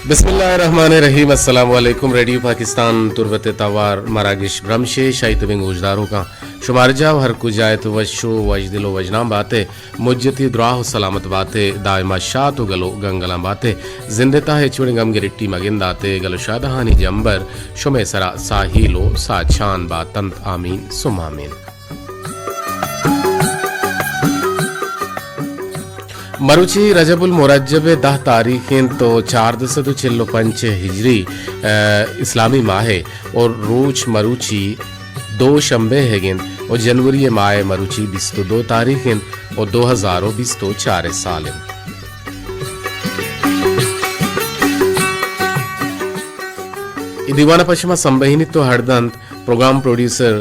بسم اللہ الرحمن الرحیم۔ السلام علیکم۔ ریڈیو پاکستان تربت توار مراگش برمشے شاہی تبیں گوشداروکاں، شمار جاہ ہر کجا ات وش و وشدل و وشنام باتے، مجتی دراہ و سلامت باتے، دائما شات و گل و گنگلاں باتے، زندے تہا ہچ وڑیں گم گرٹی مگنداتے، گل و شادہانی جمبر شمے سرا ساہیل و ساچان باتنت۔ آمین ثم آمین۔ مروچی رجب المرجب ء دہ تاریخ انت و چاردہ سد و چل و پنچ ہجری، ء، اسلامی ماہ ء، و روچ مروچی دو شنبے ہگ انت و جنوری ماہ ء مروچی بیست و دو تاریخ انت و دو ہزار و بیست و چار سال انت۔ اے دیوان ء پہ شما سمبہینیت و ہڑدنت پروگرام پروڈیوسر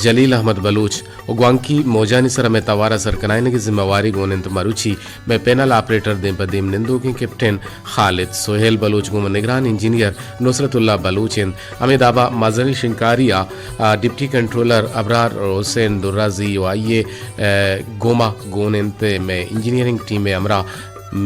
جلیل احمد بلوچ و گوانکی موجانی سرا مئے توار ء سرکنائینگ ء ذمہ واری گون انت۔ مروچی مئے پینل آپریٹر دیم پہ دیم نندوکیں کیپٹن خالد سہیل بلوچ گوں نگران انجینئر نصرت اللہ بلوچ انت۔ ہمے دابا مزنیں شنکاری ء، آ، ڈپٹی کنٹرولر ابرار حسین درازی و آئی ء، آ، گوما گون انت۔ مئے انجینئرنگ ٹیم ء ہمراہ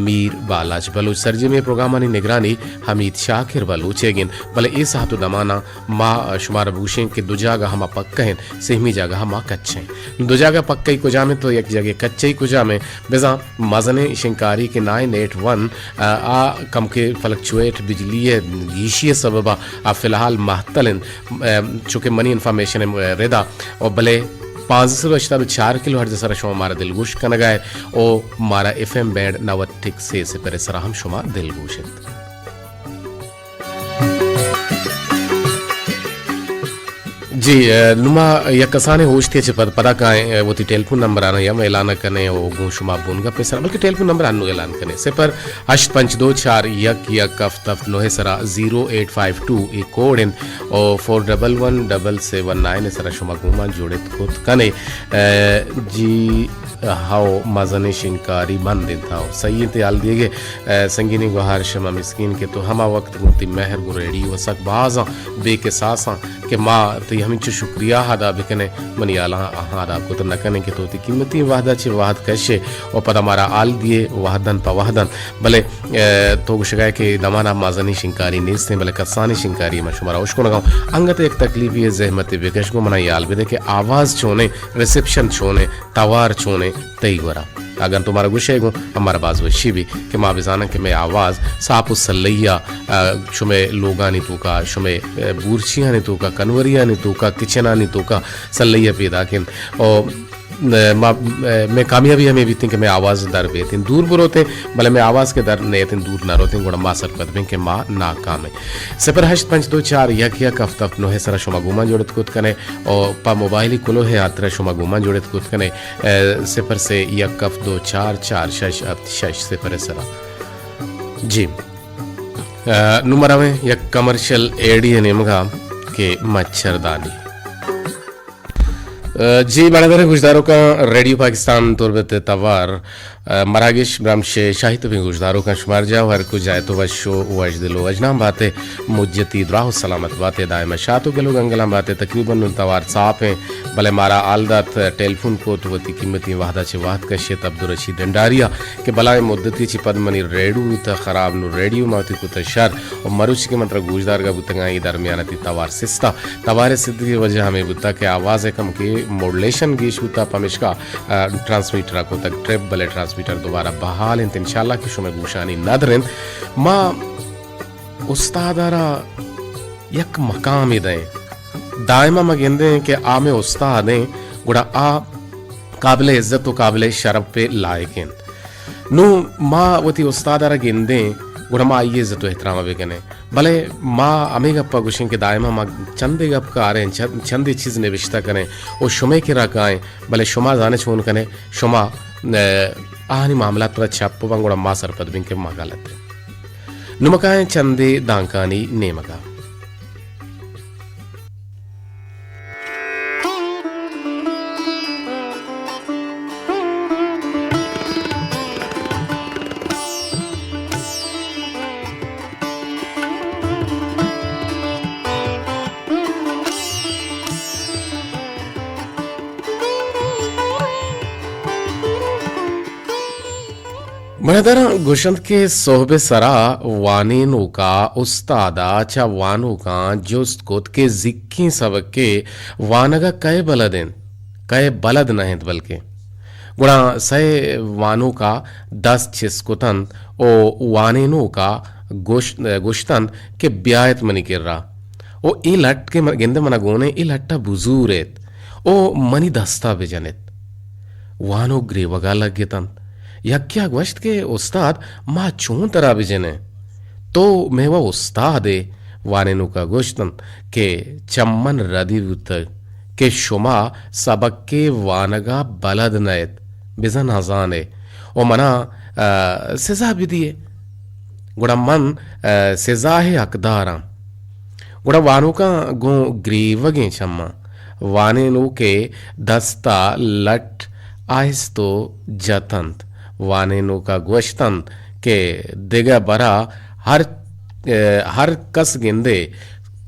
میر بالاچ بلوچ۔ سرجمیں پروگرامانی نگرانی حمید شاکر بلوچ ئیگ انت۔ بلے اے ساعت و دماناں ما شمارا بگوشیں کہ دو جاگہ ہما پکہ انت، سہمی جاگہ ہما کچہ انت۔ دو جاگہ پکہ ای کجام انت و یک جاگہ کچہ ای کجام انت؟ بزاں مزنیں شنکاری کہ نائن ایٹ ون، آ، آ کم کہ فلکچویٹ بجلی ء گیشی ء سبب ء آ فی الحال مہتل انت، آ، چونکہ منی انفارمیشن ء ردا و بلے پانزدہ سد و ہشتاد و چار کلو ہرٹز ء سرا شما مارا دلگوش کنگا ات و مارا ایف ایم بینڈ نود ٹک سے سپر ء سرا ہم شما دلگوش ات۔ جی، ء، نما یک کسانیں ہوشتے چہ پد، پدا کائیں، ء، وتی ٹیلیفون نمبر آناں ہم اعلان کنیں و گوں شما بون گپ سر، بلکہ ٹیلیفون نمبر انو اعلان کنیں، صفر ہشت پنچ دو چار یک یک ہفت ہفت نو سرا زیرو ایٹ فائیو ٹو ای کوڈ انت و فور ڈبل ون ڈبل سیون نائن سرا شما گوما جوڑت کت کنے۔ ء، جی، ہاؤ مزنیں شنکاری مند انت، ہاؤ سہی انت حال دیگے۔ ء، سنگینی گوہار شما مسکین کہ تو ہما وقت گوں تی مہر گوں ریڈیو ء سک بازاں بے کساساں کہ ما تئی ہمینچو شکریہ ادا بکنیں، منی حالاں آہاں ادا کت نہ کنیں کہ تو تی قیمتی وہدا چہ وہد کشے و پدا مارا حال دیے وہدن پہ وہدن۔ بلے، ء، تو گوشگائے کہ دمانا مزنی شنکاری نیستیں، بلے کسانی شنکاری من شمارا اشکنگا ہوں۔ انگت یک تکلیفی زحمت بکش گوں منا یال بدے کہ آواز چونیں، ریسپشن چونیں، توار چونیں تئی گورا۔ اگن تو مارا گوشے گوں، ہم مارا باز وشی بی کہ ما بزانن کہ مئے آواز ساپ و سلئی ء، ء، شمئے لوگانی توکا، شمئے، ء، بورچیانی توکا، کنوریانی توکا، کچنانی توکا سلئی ء پیداک انت۔ او، ء، ما، ء، مئے کامیابی ہمے بیتیں کہ مئے آواز در بیتیں، دور بروتیں، بلے مئے آواز کہ در نیتیں، دور نہ روتیں، گڑا ما سرپد بیں کہ ما ناکام ایں۔ صفر ہشت پنچ دو چار یک یک ہفت ہفت نو سرا شما گوما جوڑت کت کنے۔ و پہ موبائلی کلوہ ء ہاترا شما گوما جوڑت کت کنے، ء، صفر سے یک ہفت دو چار چار شش ہفت شش صفر ء سرا۔ جی۔ ء، نوں ما رویں یک کمرشل ایڈی ء نیمگا کہ مچھردانی۔ ء، جی، بانادر گوشداروکاں ریڈیو پاکستان تربت توار ء مراگش برمش ء شاہی تپیں گوشداروکاں شمار جاہ و ہر کجا ات و وش و وشدل و وژنام بات ئے، مجتی دراہ و سلامت بات ئے، دائم شات و گل و گنگلاں بات ئے۔ تقریباً نوں توار ساپ ایں، بلے مارا حال دات، ٹیلیفون کت، وتی قیمتی وہدا چہ وہد کشت عبدالرشید ڈنڈاریا کہ بلائیں مدتی چہ پد منی ریڈیو بوتہ خراب، نوں ریڈیو ما وتی کتہ شر و مروچی کہ من ترا گوشدارگا بوتگاں، اے درمیان تی توار سستا۔ توار سستگی وجہ ہمے بوتہ کہ آواز کم کہ موڈولیشن گیش بوتہ، پمیشکا ء، ٹرانسمیٹر ء کتگ ٹرپ، بلے ٹرانسمیٹر دوبارہ بحال انت، انشاءاللہ کہ شمئے گوشانی ندر انت۔ ما استاد ء را یک مقامے دئیں، دائما ما گندیں کہ آ مئے استاد ایں، گڑا آ قابل عزت و قابل شرف لائق انت۔ نوں ما وتی استاد ء را گندیں، گڑا ما آئی عزت و احترام ء بکنیں۔ بلے ما ہمے گپ ء گوشیں کہ دائما ما چندے گپ کاریں، چند، چندے چیز نبشتہ کنیں و شمئے کرا کائیں، بلے شما زانے چون کنے، شما، ء، آہانی معاملات پدا چپ بن، گڑا ما سرپد بیں کہ ما غلط ایں۔ نوں ما کائیں چندے دانکانی نیمگا۔ ندراں گوشنت کہ سہب ءِ سرا وانینوکا استاد ءَ چہ وانوکاں جست کت کہ زیکیں سبکے وانگ ءَ کئے بلد انت، کئے بلد نہ انت بلکیں۔ گڑا سئے وانوکا دست چست کتنت و وانینوکا گوش-، گوشتنت کہ بیایت منی کرا و اے لٹ کہ من، گندے منا گون انت، اے لٹ ءَ بزور ایت و منی دستا بجن ایت۔ وانوک گریوگا لگتنت۔ یکیا گوشت کہ استاد، ما چون ترا بجنیں؟ تو مئے و استاد ئے۔ وانینوکا گوشتنت کہ چہ من ردی بوتگ کہ شما سبکے وانگا بلد نہ ات، بزاں نزان ئے و منا، آ، سزا بدیئے۔ گڑا من، آ، سزا ءِ حقداراں۔ گڑا وانوکاں گوں گریوگیں چماں وانینوک ءِ دستا لٹ آہست و جتنت۔ وانینوکا گوشتنت کہ دگہ برا ہر، ہر کس گندے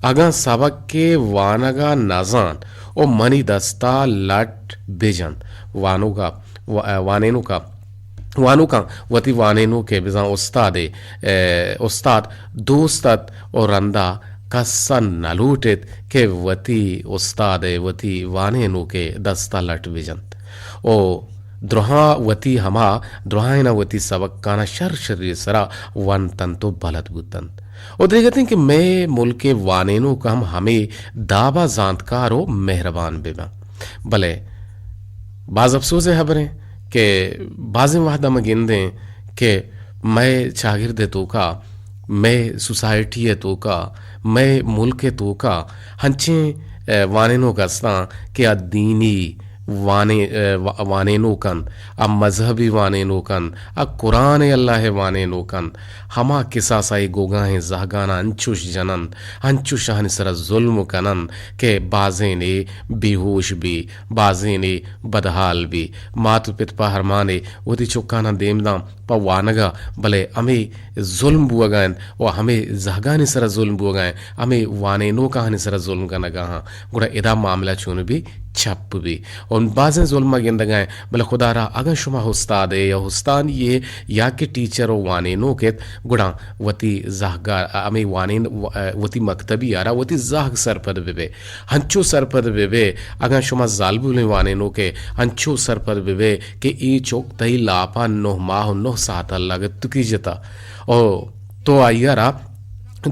اگاں سبکے وانگا نزان و منی دستا لٹ بجنت۔ وانوکا، و-، وانینوکا وانوکاں وتی وانینوک ءِ بزاں استاد ءِ، اے، استاد دوست ات و رندا کس ءَ نہ لوٹ ایت کہ وتی استاد ءِ، وتی وانینوک ءِ دست ءَ لٹ بجنت۔ و دراہ وتی ہما، دراہیناں وتی سبکاناں شر شری ءِ سرا ونتنت و بلد بوتنت۔ و دگہ اتیں کہ مئے ملک ءِ وانینوک ہم ہمے دابا زانتکار و مہربان بہ بنت۔ بلے باز افسوز ءِ ہبریں کہ بازیں وہدا ما گندیں کہ مئے چاگرد ءِ توکا، مئے سوسائٹی ءِ توکا، مئے ملک ءِ توکا ہنچیں، اے، وانینوک استاں کہ آ دینی وانے-، اے، وا-، وانینوک انت، آ مذہبی وانینوک انت، آ قرآن ءُ اللہ ءِ وانینوک انت۔ ہما کساس ءَ گوگاہیں زہگاناں انچوش جننت، انچوش آہانی سرا ظلم کننت کہ بازینے بے ہوش بی، بازینے بدحال بی۔ مات ءُ پت پہ ارمانے وتی چکاناں دیم داں پہ وانگا، بلے ہمے ظلم بوگا انت و ہمے زہگانی سرا ظلم بوگا انت، ہمے وانینوکانی سرا ظلم کنگا ہاں۔ گڑا ادا معاملہ چون بی؟ چپ بی۔ و بازیں ظلم ءَ گندگا انت، بلے خدا را اگاں شما استادے یا استانی یے یا کہ ٹیچر و وانینوک ات، گڑا وتی زہگا، ہمے وانین-، و-، وتی مکتبی آرا وتی زہگ سرپد ببے۔ ہنچو سرپد ببے، اگاں شما زالبولیں وانینوکے، ہنچو سرپد ببے کہ اے چک تئی لاپا نہ ماہ و نہ ساعت ءَ لگتکی جتا۔ او تو آئی ءَ را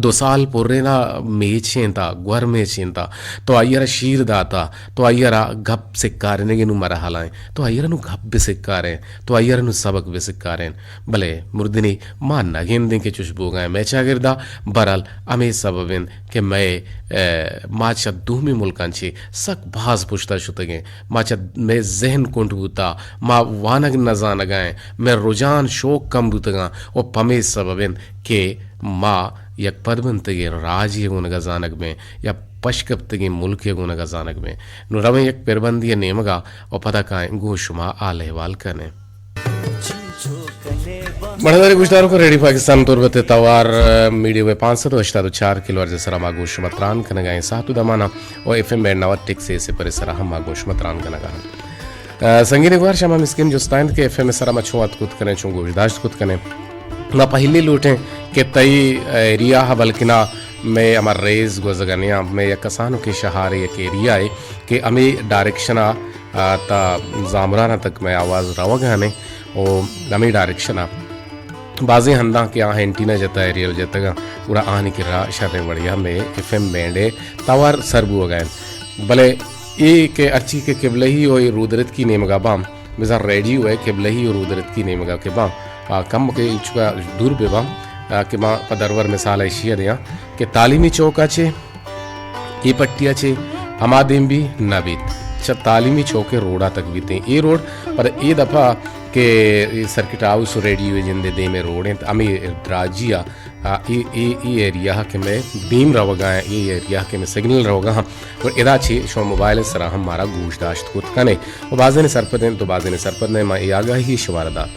دو سال پرین ءَ میچینتا، گور میچینتا، تو آئی ءَ را شیر داتا، تو آئی ءَ را گپ سکارینگ ءِ نوں مرحلہ ایں، تو آئی ءَ را نوں گپ بہ سکارین، تو آئی ءَ را نوں سبق بہ سکارین۔ بلے مردنی ما نہ گندیں کہ چوش بوگا ایں مئے چاگردا۔ بہرحال ہمے سبب انت کہ مئے، اے، ما چہ دومی ملکاں چہ سک باز پشتا شتگیں۔ ما چہ، مئے ذہن کنٹ بوتا، ما وانگ نہ زانگا ایں، مئے رجحان شوک کم بوتگاں و پمے سبب انت کہ ما یک پدبنتگیں راجے گونگا زانگ بیں یا پشکپتگیں ملکے گونگا زانگ بیں۔ نوں رویں یک پربندی نیمگا و پدا کائیں گوں شما حال احوال کنیں۔ مڑدار گوشداروکاں، ریڈیو پاکستان تربت ءِ توار میڈیم ویو پانچ سد و ہشتاد و چار کلو ہرٹز ءِ سرا ما گوں شما تران کنگا ایں ساعت و دمانا و ایف ایم بینڈ نود ٹک سے صفر ءِ سرا ہم ما گوں شما تران کنگا ایں۔ آ، سنگین گوار شما مسکین جستا انت کہ ایف ایم ءِ سرا ما چون اتک کت کنیں، چون گوشداشت کت کنیں۔ ما پہلی لوٹیں کہ تئی ایریا ءَ بلکنا مئے ہما ریز گوزگا نیاں، مئے یک کسانکیں شہارے، یک ایریا اے کہ ہمے ڈائریکشن ءَ، آ، تا زامران ءَ تک مئے آواز روگا نے و ہمے ڈائریکشن ءَ بازیں ہنداں کہ آ اینٹینا جتا، ایریل جتگاں، گڑا آہانی کرا شریں وڑیا مئے ایف ایم بینڈ ءِ توار سر بوگا انت۔ بلے اے کہ ہرچی کہ قبلہی و اے رودرتکی نیمگا باں، بزاں ریڈیو ءِ قبلہی و رودرتکی نیمگا کہ باں، آ، کم کہ انچکا دور بہ باں، آ، کہ ما پہ درور مثال ایشی ءَ دیاں کہ تعلیمی چوکا چہ اے پٹیا چہ ہما دیم بی نہ بیت، چہ تعلیمی چوک ءِ روڈا تک بیتیں۔ اے روڈ پدا اے دپا کہ اے سرکٹ ہاؤس و ریڈیو ءِ جندے دیم ءِ روڈ انت، ہمے دراجی ءَ، آ، اے، اے، اے ایریا کہ مئے بیم روگا ہیں، اے ایریا کہ مئے سگنل روگا ہیں، و ادا چہ شما موبائل ءِ سرا ہم مارا گوش داشت کت کنے و بازینے سرپد انت و بازینے سرپد نہ، ما اے آگاہی شمارا دات۔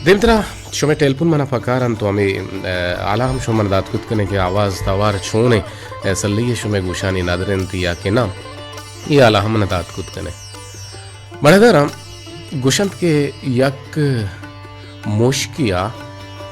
دیمترا شمئے ٹیلیفون منا پکار انت و ہمے، اے، حالا ہم شما منا دات کت کنے کہ آواز توار چون انت، اے، سلہی شمئے گوشانی ندر انت یا کہ نہ، اے حالا ہم منا دات کت کنے۔ مڑداراں گوشنت کہ یک مشکے ءَ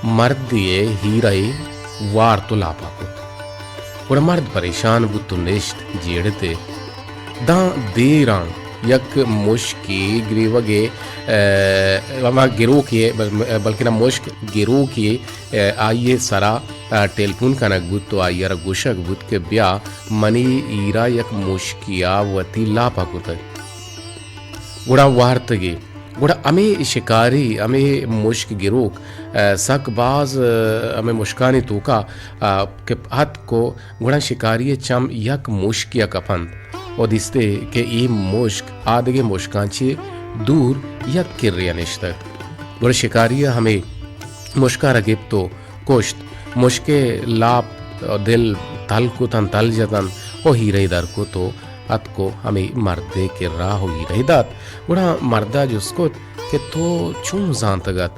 مردے ءِ ہیرہ ءَ وارت ءُ لاپ ءَ کت۔ گڑا مرد پریشان بوت ءُ نشت جیڑت ءَ۔ داں دیراں یک مشکے گریوگ ءَ، ءَ، ہما گروکے، بل-، بلکنا مشک گروکے، ءَ، آئی ءِ سرا، ءَ، ٹیلیفون کنگ بوت ءُ آئی ءَ را گوشگ بوت کہ بیا منی ہیرہ یک مشکے ءَ وتی لاپ ءَ کتگ۔ گڑا وارتگ ئے۔ گڑا ہمے شکاری، ہمے مشک گروک، ءَ، سک باز، ءَ، ہمے مشکانی توکا، ءَ، کہ اتک ءُ گڑا شکاری ءِ چم یک مشکے ءَ کپنت ءُ دیست ئے کہ اے مشک آ دگہ مشکاں چہ دور یک کرے ءَ نشتگ۔ گڑا شکاری ءَ ہمے مشک ءَ را گپت ءُ کشت۔ مشک ءِ لاپ ءُ دل تل کتنت، تل جتنت ءُ ہیرہ ءَ در کت ءُ اتک ءُ ہمے مرد ءِ کرا ءُ ہیرہ ءَ دات۔ گڑا مرد ءَ جست کت کہ تو چون زانتگ ات؟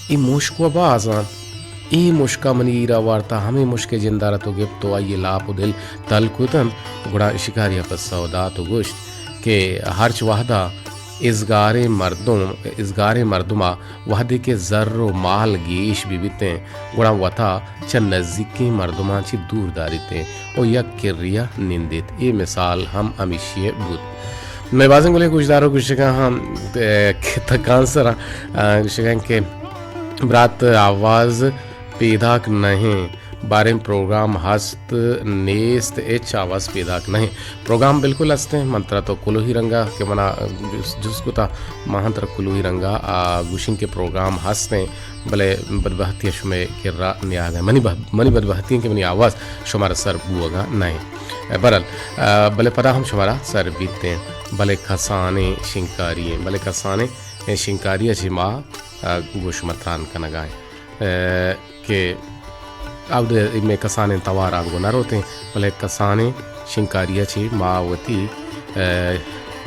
اے مشک وَ باز انت۔ اے مشک ءَ منی ہیرہ وارت ءُ ہمے مشک ءِ جند ءَ را تو گپت ءُ آئی ءِ لاپ ءُ دل تل کتنت۔ گڑا شکاری ءَ پسہ دات ءُ گوشت کہ ہرچ وہد ءَ ازگاریں مردم، ازگاریں مردم ءَ وہدے کہ زر ءُ مال گیش بہ بیتیں، گڑا وتا چہ نزیکیں مردماں چہ دور داریتیں ءُ یک کرے ءَ نندیت۔ اے مثال ہم ہمیشی ءَ بوت۔ مئے بازیں گلیں گوشدار ءُ گوشگاں ہم، ءَ، کہ تکانسر ءَ، ءَ، گوشگاں کہ برات آواز پیداک نہ ایں، باریں پروگرام ہست نیست، ہچ آواز پیداک نہ ایں۔ پروگرام بالکل ہست ایں، من ترا تو کلوہی رنگا کہ منا جست، جست کتا، ما ہم ترا کلوہی رنگا، آ، گوشیں کہ پروگرام ہست ایں، بلے بدبہتی ءَ شمئے کرا نیاگ ایں۔ منی بہ-، منی بدبہتی ایں کہ منی آواز شمارا سر بوگا نہ ایں۔ بہرحال، آ، بلے پدا ہم شمارا سر بیت ایں، بلے کسانیں شنگکاری ایں، بلے کسانیں شنگکاری ءَ چہ ما، آ، گوں شما تران کنگا ایں۔ ءَ، کہ اود مئے کسانیں توار آنگو نہ روتیں، بلے کسانیں شنگکاری ءَ چہ ما وتی، ءَ،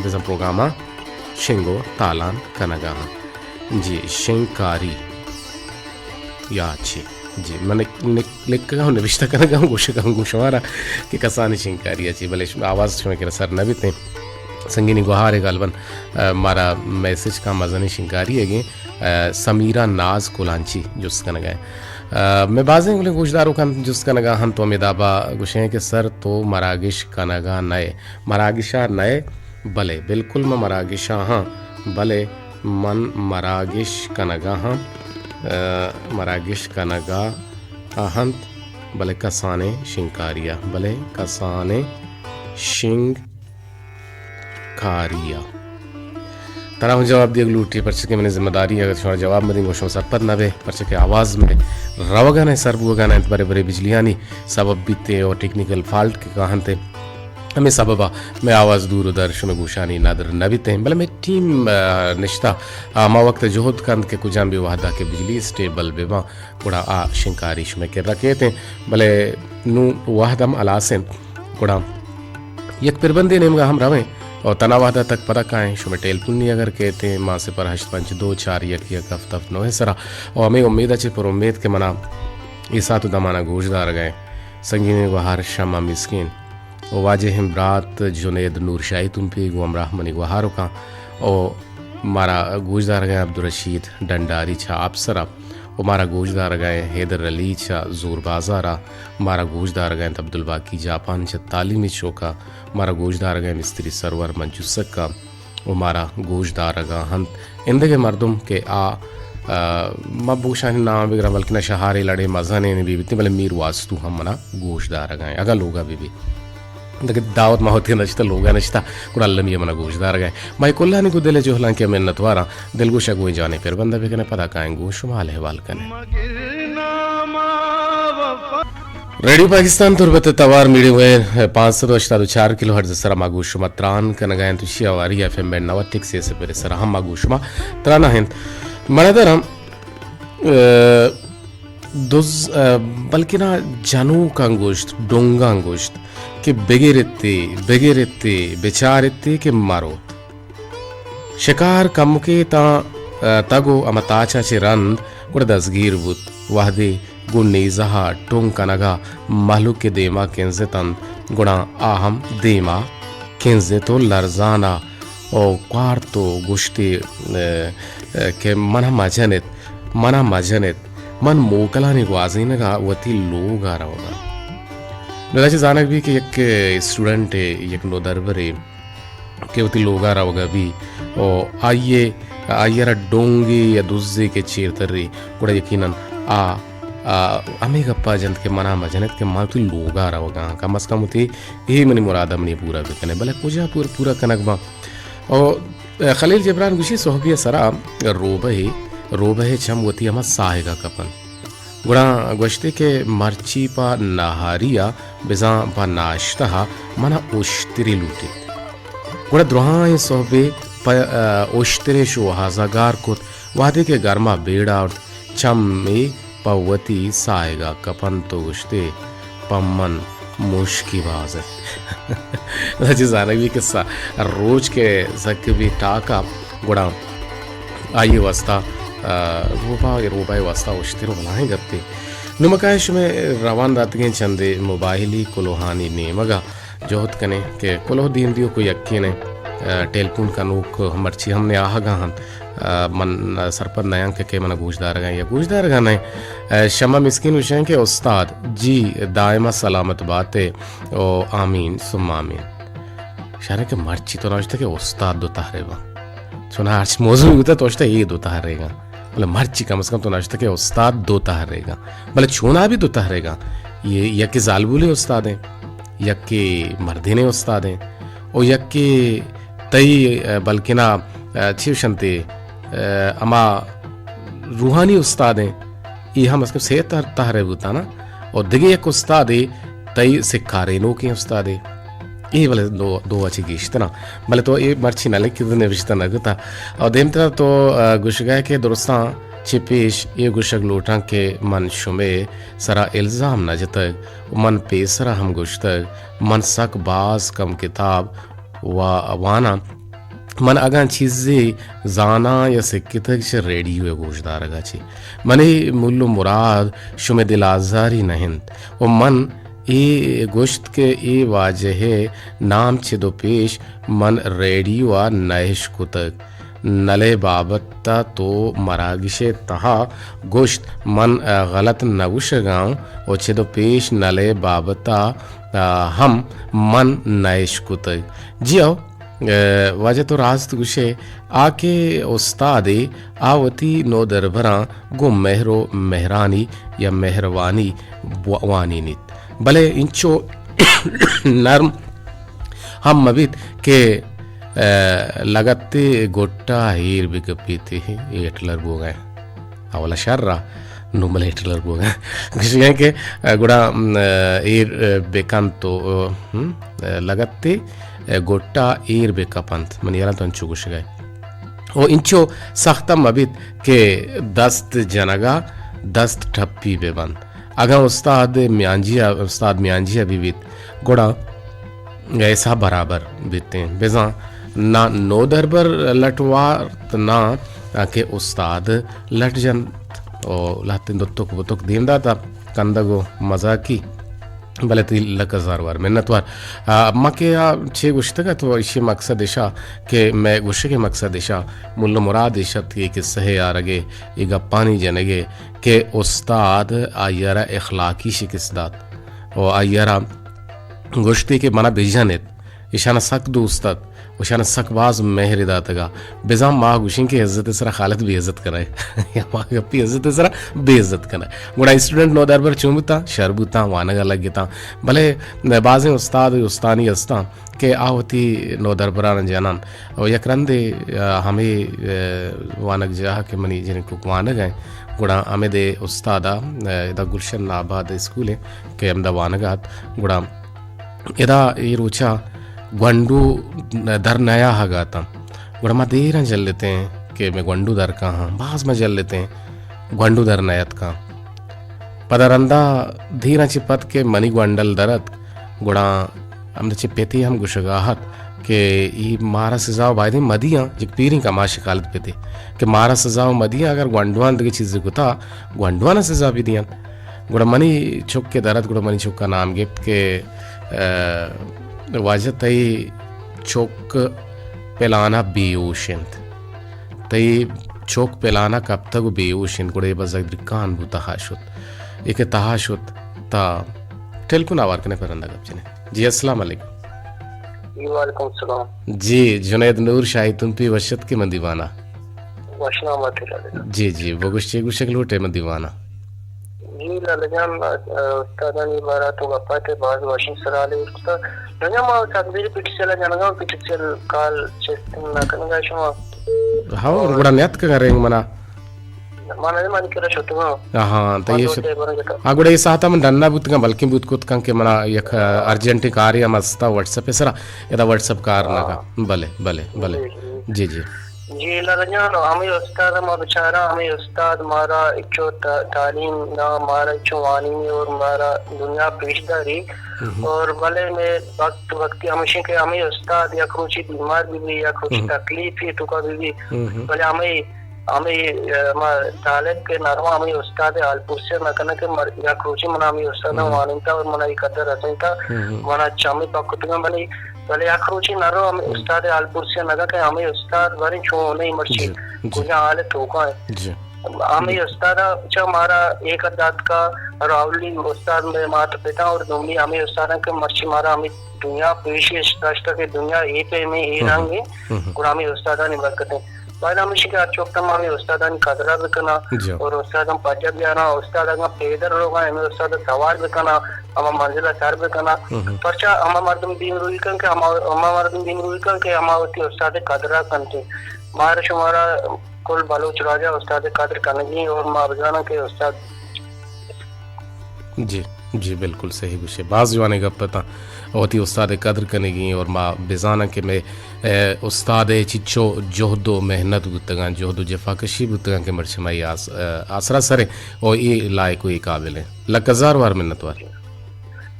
بزاں پروگرام ءَ شنگ ءُ تالان کنگا آں۔ جی، شنگکاری یا چی؟ جی، من لکھگا ہوں، نبشتہ کنگا ہوں، گوشگا ہوں گوں شمارا کہ کسانیں شنگکاری ءَ چہ، بلے آواز شمئے کرا سر نہ بیتیں۔ سنگینی گوہارے غالباً، ءَ، مارا میسج کا مزنیں شنگکاری ئیگیں۔ ءَ، سمیرا ناز کلانچی جست کنگا ایں۔ ءَ، مئے بازیں گلیں گوشداروکاں جست کنگا ہم تو ہمے دابا گوشیں کہ سر تو مراگش کنگا نئے، مراگشا نئے، بلے بالکل من مراگشا ہاں، بلے من مراگش کنگا ہاں، ءَ، مراگش کنگا ہنت، بلے کسانیں شنگکاریا، بلے کسانیں شنگ کاری ءَ۔ ترا ہوں جواب دیگ لوٹی، پرچہ کہ منی ذمہ داری اگر شما جواب مدیں گوں شما سرپد نہ بے، پرچہ کہ آواز مئے روگا نہ، سر بوگا نہ انت، برے برے بجلیانی سبب بیتے اور ٹیکنیکل فالٹ کہ کاہنتے، ہمیں سببا مئے آواز دور و در شمئے گوشانی ندر نہ بیتے، بلے مئے ٹیم، آ، نشتہ، آ، ہما وقت جہد کنت کہ کجام بھی وحدہ کہ بجلی اسٹیبل بہ باں، گڑا آ شنکاری شمئے کرا کیت انت، بلے نوں وہد ہم ہلاس انت۔ گڑا یک پربندے نیمگا ہم رویں اور تنا وہدا تک پدا کائیں۔ شمئے ٹیلیفونی اگر کیت انت، ماں صفر ہشت پنچ دو چار یک یک ہفت ہفت نو سرا، اور ہمیں امید اچے پر امید کہ منا اے ساعت و دمانا گوش دارگا انت۔ سنگینیں گوہار شمع مسکین و واجہیں برات جنید نور شاہی تمپی گوں ہمراہ منی گوہاروکاں و مارا گوش دارگا انت عبدالرشید ڈنڈاری چہ آپسرا و مارا گوش دارگا انت حیدر علی چہ زور بازارا، مارا گوش دارگا انت عبدالباقی جاپان چہ تعلیمی چوکا، مارا گوش دارگا انت مستری سرور منجوسکا و مارا گوش دارگا انت اندگہ مردم کہ آ، آ، ما بگوشانی نام بگراں، بلکنا شہارے لڑے مزنیں بی بیتیں، بلے میر واستو ہم منا گوش دارگا انت، اگاں لوگا بی بی۔ دگہ دعوت ما وتی نشتہ، لوگا نشتہ، گڑا المی منا گوش دارگا انت۔ ما کلانی گوں دل جہلانکیا منتواراں، دلگوشا گوں جانے پر بندہ بکنے، پدا کائیں گوں شما حال احوال کنے۔ ریڈیو پاکستان تربت توار میڈیم ویو پانچ سد و ہشتاد و چار کلو ہرٹز سرا ما گوں شما تران کنگا انت، شی ہواری ایف ایم بینڈ نود ٹک سے سپر سرا ہم ما گوں شما تران انت۔ مڑدرم، ء، دز، ء، بلکنا جنوکاں گوشت، ڈونگاں گوشت کہ بگرتے، بگرتے، بچارتے کہ مروت۔ شکار کمکے تاں، ء، تگ و ہما تاچا چہ رند گڑا دزگیر بوت۔ وہدے گوں نیزہا ٹونگ کنگا مہلوک دیما کنزتنت، گڑا آ ہم دیما کنزت و لرزانا و کوارت و گوشتی، ء، ء، کہ من ہم مجن ات۔ منا مجن ات، من موکلانی گوازینگ ءَ وتی لوگ ءَ روگ ءَ آں۔ نو داچہ زانگ بی کہ یک اسٹوڈنٹے، یک نودربرے کہ وتی لوگ ءَ روگ ءَ بی، او آئی ءَ، آئی ءَ را ڈونگے یا دزے کہ چیر تری، گڑا یقیناً آ، آ ہمے گپ ءَ جنت کہ منا مجن ات کہ من وتی لوگ ءَ روگ ءَ آں، کم از کم وتی اے منی مراد ءَ منی پورا بکنے، بلے کجا پور-، پورا کنگ باں؟ او خلیل جبران گوشی، سہبی ءِ سرا روبہے، روبہ ءِ چم وتی ہما ساہگ ءَ کپنت۔ گڑا گوشتے کہ مرچی پہ نہاری ءَ بزاں پہ ناشتہ ءَ منا اشترے لوٹیت۔ گڑا درہائیں سہبے پہ، آ، اشترے شوہاز ءَ گار کت، وہدے کہ گرما بیڑ آورت، چمے پہ وتی ساہگ ءَ کپنت و گوشتے، پہ من مشکی باز انت۔ چہ زانگ بی کہ سا-، روچ کہ سک بی ٹاکا، گڑا آئی واسطہ، آ، روبا، روبا واسطہ اشتر و بلاہیں گپے۔ نمکائے شمے روان داتگیں چندے موبائلی کلوہانی نیمگا جہد کنیں کہ کلوہ دیم دیوک و یکین انت، آ، ٹیلیفون کنوک مرچی ہم نے آہگا انت۔ آ، من سرپد نیاں کہ، کہ من گوشدارگاں یا گوشدارگاں نہ۔ آ، شمع مسکین گوشیں کہ استاد جی دائما سلامت باتے او آمین ثم آمین۔ شریں کہ مرچی تو نوشتہ کہ استاد دو تہرے باں۔ چون ہرچ موضوع بوتا تو نوشتہ اے دو تہرے گا۔ بلے مرچی کم از کم تو نوشتہ کہ استاد دو تہرے گا۔ بلے چونا بھی دو تہرے گا۔ یہ یکے زالبولے استاد ہیں، یکے مردینے استاد ہیں، او یکے تئی، آ، بلکنا، آ، چی گوشنتے، آ، ہما روحانی استاد ہیں، اے ہم از کم سے تہر-، تہرے بوتانا۔ اور دگہ یک استادے تئی سکارینوکیں استادے۔ اے بلے دو، دو وچی گیشتنا۔ بلے تو اے مرچی نہ لکھت، نوشتہ نہ کتا۔ اور دیمترا تو، آ، گوشگا کہ درستاں چہ پیش اے گوشگ لوٹاں کہ من شمے سرا الزام نہ جتگ و من پیسرا ہم گوشتگ، من سک باز کم کتاب وا-، واناں۔ من اگاں چیزے زاناں یا سکتگ چہ ریڈیو ء گوشدارگ ء چہ۔ منی مول و مراد شمئے دل آزاری نہ انت و من اے گوشت کہ اے واجہ ء نام چد و پیش من ریڈیو ء نہ اشکتگ۔ نل ء بابت ء تو مراگش ء تہا گوشت، من، ء، غلط نہ گوشگ ء آں و چد و پیش نل ء بابت ء، ء، ہم من نہ اشکتگ۔ جی ہو، ء، واجہ تو راست گوشے، آ کہ استادے، آ وتی نودربراں گوں مہر و مہرانی یا مہروانی بو-، وانینیت۔ بلے انچو نرم ہم مہ بیت کہ، ء، لگتے گٹا ہیر بکپیت، اے ہٹلر بوگا۔ اولا شر را، نوں بلے ہٹلر بوگا۔ گوشگا کہ، ء، گڑا، م، ء، ایر، ء، بکنت و، ء، ہم، ء، لگتے، ء، گٹا ایر بکپنت۔ من یلہ تو انچو گوشگا۔ و انچو سخت ہم مہ بیت کہ دست جنگا دست ٹپی بہ بنت۔ اگاں استاد میانجی ء، استاد میانجی ء بہ بیت، گڑا حساب برابر بیتیں۔ بزاں نہ نودربر لٹ وارت، نہ کہ استاد لٹ جنت۔ او لہتیں دوتک بتک دیم داتا، کندگ و مزاکی۔ بلے تئی لک ہزار وار منت وار۔ آ، ما کہ آ چے گوشتگ ات و ایشی مقصد اشا کہ مئے گوشگ ء مقصد اشا ملا مراد اش ات کہ اے قصہ ء آرگ ء اے گپانی جنگ ء کہ استاد آئی ء را اخلاقی شکست دات و آئی ء را گوشتی کہ منا بجن ات، اشانا سک دوست ات و اشانا سک باز مہر داتگا۔ بزاں ما گوشیں کہ عزت ء سرا خالد بے عزت کنئے یا ما گپی عزت ء سرا بے عزت کنئے۔ گڑا اسٹوڈنٹ نودربر چون بوتاں؟ شر بوتاں، وانگا لگتاں۔ بلے بازیں استاد و استانی ہستاں کہ آ وتی نودربران جنان و یک رندے، آ، ہمے، آ، وانگجاہ کہ منی جنکک وانگ ء، گڑا ہمے دے استاد ء، آ، ادا گلشن آباد اسکول ء کہ ہمدا وانگ ء ات، گڑا ادا اے روچا گونڈو در نیاہگ ء اتاں۔ گڑا ما دیراں جلتیں کہ مئے گونڈو در کاہاں، باز ما جلتیں گونڈو در نیاتکاں۔ پدا رندا دیراں چہ پد کہ منی گونڈل در اتک، گڑا ہمدا چہ پتی ہم گوشگا ات کہ ای مارا سزا و بایدیں مدیاں، یک پیریں کماش کالت پتی کہ مارا سزا و مدیاں، اگر گونڈوان دگہ چیزے کتا، گونڈوانا سزا بدیاں۔ گڑا منی چک کہ در ات، گڑا منی چکا نام گپت کہ، ء، واجہ تئی چک پلانا بے ہوش انت۔ تئی چوک پلان ءَ کپتگ ءُ بے ہوش اِنت، گڑا اے بزگ درکان بوت، تہا شت۔ اے کہ تہا شت، تا ٹیلیفون آوار کن ئے، پہ رندا گپ جن ایں۔ جی، السلام علیکم۔ جی، وعلیکم السلام۔ جی، جنید نور شاہی تمپی، وش اتک ئے من دیوان ءَ۔ وش نام ات لالا جان۔ جی، جی، بگوش چے گوشگ لوٹ ئے من دیوان ءَ؟ جی لالا جان، ا، استادانی بارہ ءَ تو گپ ات ئے، باز وشیں سرحالے ارکتا۔ لالا جان، ما تقدیر پی ٹی سی ایل ءَ جنگا، پی ٹی سی ایل کال چست نہ کنگا شما۔ ہو، گڑا نیاتکگاں رنگ منا۔ من ءَ منی کرا شتگاں۔ آہاں، تو من اے دو شت-، ٹیبل جتا۔ آ، گڑا اے ساعت ءَ من ڈن ءَ بوتگاں، بلکیں بوت کت کن کہ منا یک، ا، ارجنٹیں کارے ہم ہستا، واٹس ایپ ءِ سرا، ادا واٹس ایپ کار نہ کا۔ بلے، بلے، بلے۔ جی، جی۔ جی، جی۔ جی، لالا جان، ہمے استاد ما بچاراں، ہمے استاد مارا اچو تا-، تعلیم دا، مارا اچو وانینی اور مارا دنیا پیش داری۔ اور بلے میں وقت وقتی ہمیشہ کہ ہمے استاد یک روچی بیمار بی بی، یک روچی تکلیفی توکا بی بی، بلے ہمے ہمے، ا، ما طالب کہ نرواں ہمے استاد ءِ حال پرسے نہ کناں کہ مر-، یک روچے من ہمے استاد ءَ وانینتا اور من ءَ اے قدر رسینتا، من ءَ چمی پکتگاں، بلے، بلے یک روچے نرو ہمے استاد ءِ حال پرسے نہ کناں کہ ہمے استاد باریں چون ایں مرچی، جی، جی۔ کجا حال ءِ توکا ایں۔ جی۔ ہمے استاد ءَ چہ مارا اے قدر داتکا اور اولی استاد مئے مات پتا اور دومی ہمے استاد ایں کہ مرچی مارا ہمے دنیا پیشی اش داشتہ کہ دنیا اے پیمیں اے رنگ ایں، گڑا ہمے استادانی برکت ایں۔ باید ہمیشی کہ ہر چوک تما ہمے استادانی قدر ءَ بکناں، جی۔ اور استاداں پجا بیاراں، استاد اگاں پیدل روگا ہمے استاد ءَ سوار بکناں، ہما منزل ءَ سر بکناں۔ پرچا ہما مردم دیم روی کن کہ ہما، ہما مردم دیم روی کن کہ ہما وتی استاد ءِ قدر ءَ کنت۔ مارا شمارا کل بلوچ راجا استاد ءِ قدر کنگی اور ما بزاناں کہ استاد جی، جی، بالکل صحیح گوشے۔ باز جوانیں گپ اتاں۔ وتی استاد ءِ قدر کنگی اور ما بزاناں کہ مئے، اے، استاد ءِ چچو جہد و محنت بوتگاں، جہد و جفاکشی بوتگاں کہ مرچی ما اے آس-، اے، آسرا سر ایں و اے لائق و اے قابل ایں۔ لک ہزار وار منت وار۔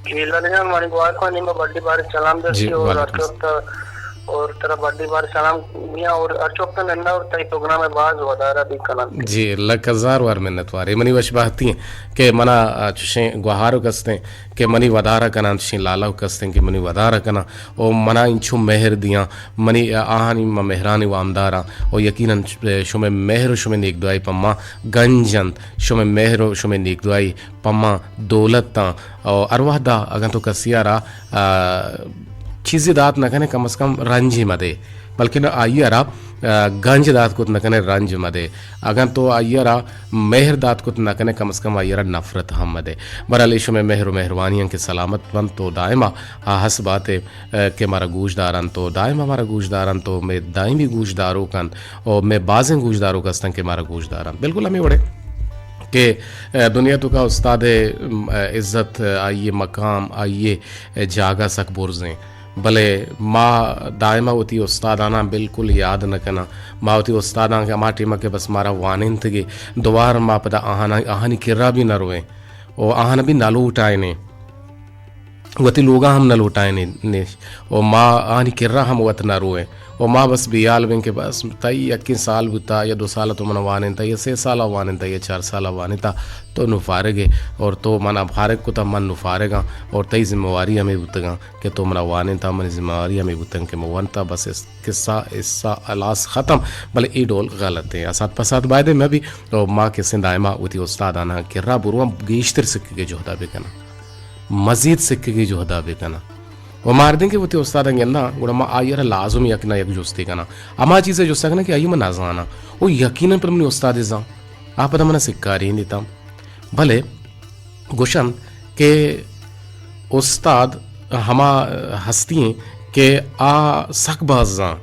جی، لالا جان، منی گوار کو نیمہ بڈی بار سلام جی، درسی اور وعلیکم السلام۔ اتوت اور ترا بڈی بار سلام دیاں اور ہر چوک نندا اور تئی پروگرام ءَ باز ودارا بی کنن۔ جی، لک ہزار وار منت وار۔ اے منی وش بہتی ایں کہ منا، آ، چشیں گوہارک استیں کہ منی ودارا کناں، چشیں لالک استیں کہ منی ودارا کناں، او منا انچو مہر دیاں، منی، آ، آہانی ما مہرانی وامداراں، او یقیناً ش-، شمئے مہر و شمئے نیک دعائی پہ ما گنج انت، شمئے مہر و شمئے نیک دعائی پہ ما دولت آں۔ او ہر وہدا اگاں تو کسی ءَ را، آ، چیزے دات نہ کنے، کم از کم رنجے مہ دے، بلکن آئی ءَ را، آ، گنج دات کت نہ کنے، رنج مہ دے۔ اگاں تو آئی ءَ را مہر دات کت نہ کنے، کم از کم آئی ءَ را نفرت ہم مہ دے۔ بہرحال، اے شمئے مہر و مہروانی انت کہ سلامت بنت و دائما آ ہس بات ئے، آ، کہ مارا گوش دارنت و دائما مارا گوش دارنت و مئے دائمی گوش داروک انت و مئے بازیں گوش داروک ہستن کہ مارا گوش دارنت۔ بالکل ہمے وڑے کہ، آ، دنیا توکا استاد ءِ، آ، عزت، آ، آئی ءِ مقام، آئی ءِ جاگہ سک برزیں۔ بلے ما دائما وتی استاداناں بالکل یاد نہ کناں۔ ما وتی استاداں کہ ہما ٹیما کہ بس مارا وانینتگے، دوبار ما پدا آہانا-، آہانی کرا بھی نہ رویں و آہانا بھی نہ لوٹائینیں۔ وتی لوگا ہم نہ لوٹائینیں و ما آہانی کرا ہم وت نہ رویں۔ و ما بس بیال بیں کہ بس تئی یکیں سال بوتا یا دو سال تو منا وانینتا یا سے سال وانینتا یا چار سال وانینتا، تو نو فارغ ئے اور تو منا فارغ کتا، من نو فارغاں اور تئی ذمہ واری ہمے بوتگاں کہ تو منا وانینتا، منی ذمہ واری ہمے بوتگ کہ من ونتا، بس اس قصہ، قصہ ہلاس ختم۔ بلے اے ڈول غلط ایں، اسات پسات بایدیں مہ بی۔ او ما کسیں دائما وتی استاداناں کرا برواں، گیشتر سکگے جہدا بکناں، مزید سکگے جہدا بکناں۔ و مردیں کہ وتی استاداں گنداں، گڑا ما آئی ءَ را لازم یک نہ یک جستے کناں۔ ہما چیز ءِ جست ءَ کناں کہ آئی ءَ من نہ زاناں۔ و یقیناً پدا منی استاد ءَ زان۔ آ پدا من ءَ سکارین دیتاں۔ بلے گوشنت کہ استاد ہما ہستی ایں کہ آ سک باز زان،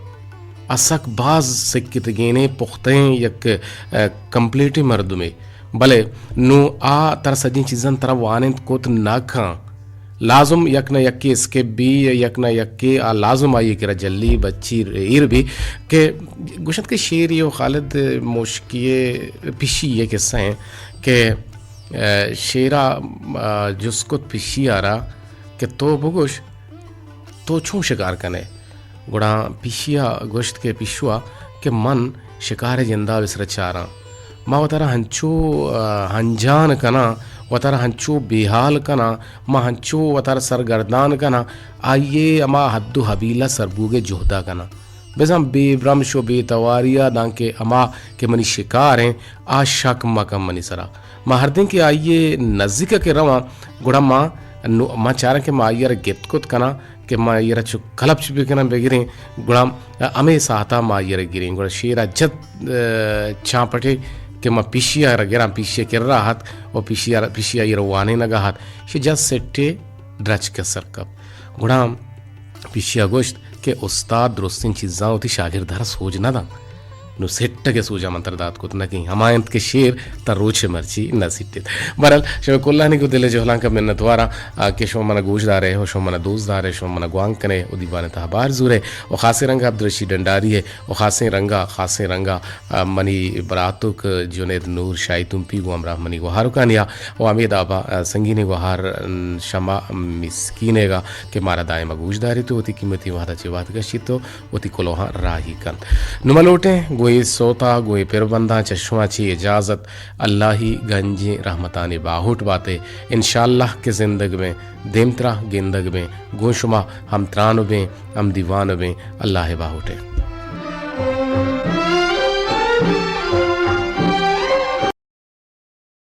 آ سک باز سکتگینیں پختیں یک، ا، کمپلیٹیں مردمے۔ بلے نوں آ ترا سجیں چیزاں ترا وانینت کت نہ کن۔ لازم یک نہ یکے اسکپ بی، یک نہ یکے آ لازم آئی ءِ کرا جلی بچی ایر بی کہ گوشنت کہ شعرے و خالد موشکی ءِ پشی ءِ قصہ ایں کہ، ا، شعرا، ا، جست کت پشی ءَ را کہ تو بگوش تو چون شکار کن ئے؟ گڑا پشی ءَ گوشت کہ پشوا کہ من شکار ءِ جندا بسر چاراں۔ ما وتارا ہنچو، ا، ہنجان کناں، وتارا ہنچو بے حال کناں، ما ہنچو وتارا سرگردان کناں، آئی ءِ ہما حد و حبیل ءَ سر بوگ ءِ جہد ءَ کناں۔ بزاں بے برمش و بے تواری ء، دانکہ ہما کہ منی شکار ایں، آ شک مکن منی سرا۔ ما ہردیں کہ آئی ء نزیک ء کہ رواں، گڑا ما نو-، ما چاراں کہ ما آئی ء را گپت کت کناں، کہ ما آئی ء را چو کلپچ بکناں بگریں، گڑا ہمے ساعت ء ما آئی ء را گریں۔ گڑا شیر ء جت، ء، چانپٹے کہ ما پیشی ء را گراں، پیشی ء کرا ات و پیشی ء را، پیشی ء آئی ء را وانینگ ء ات۔ شی جت سٹے درچک ء سر کپت۔ گڑا پیشی ء گوشت کہ استاد درستیں چیزاں وتی شاگرد ء را سوج نہ دنت۔ نوں سٹگ ء سوج ء من ترا دات کت نہ کنیں، ہما انت کہ شیر تاں روچ ء مرچی نہ سٹیت۔ بہرحال، شمئے کلانی گوں دل ء جہلانک ء منتواراں، آ، کہ شما من ء گوش دارئے و شما من ء دوست دارئے، شما من ء گوانک کنئے و دیوان ء تہا بہر زورئے و خاصیں رنگ ء عبدالرشید ڈنڈاری ء و خاصیں رنگ ء، خاصیں رنگ ء، آ، منی براتک جنید نور شاہی تمپی گوں ہمراہ منی گوہارکانی ء و ہمے داب ء، آ، سنگینیں گوہار، م، شما مسکینیگ ء کہ مارا دائم ء گوش داریت و وتی قیمتی وہد ء چہ وہد کشیت و وتی کلوہاں راہی کنت۔ نوں ما لوٹیں گوں اے سوت ء گوں اے پربنداں چہ شما چہ اجازت، اللہی گنجیں رحمتانی باہوٹ بات ئے۔ انشاءاللہ کہ زندگ بیں، دیمترا گندگ بیں، گوں شما ہمتران بیں، ہمدیوان بیں۔ اللہ ء باہوٹ ئے۔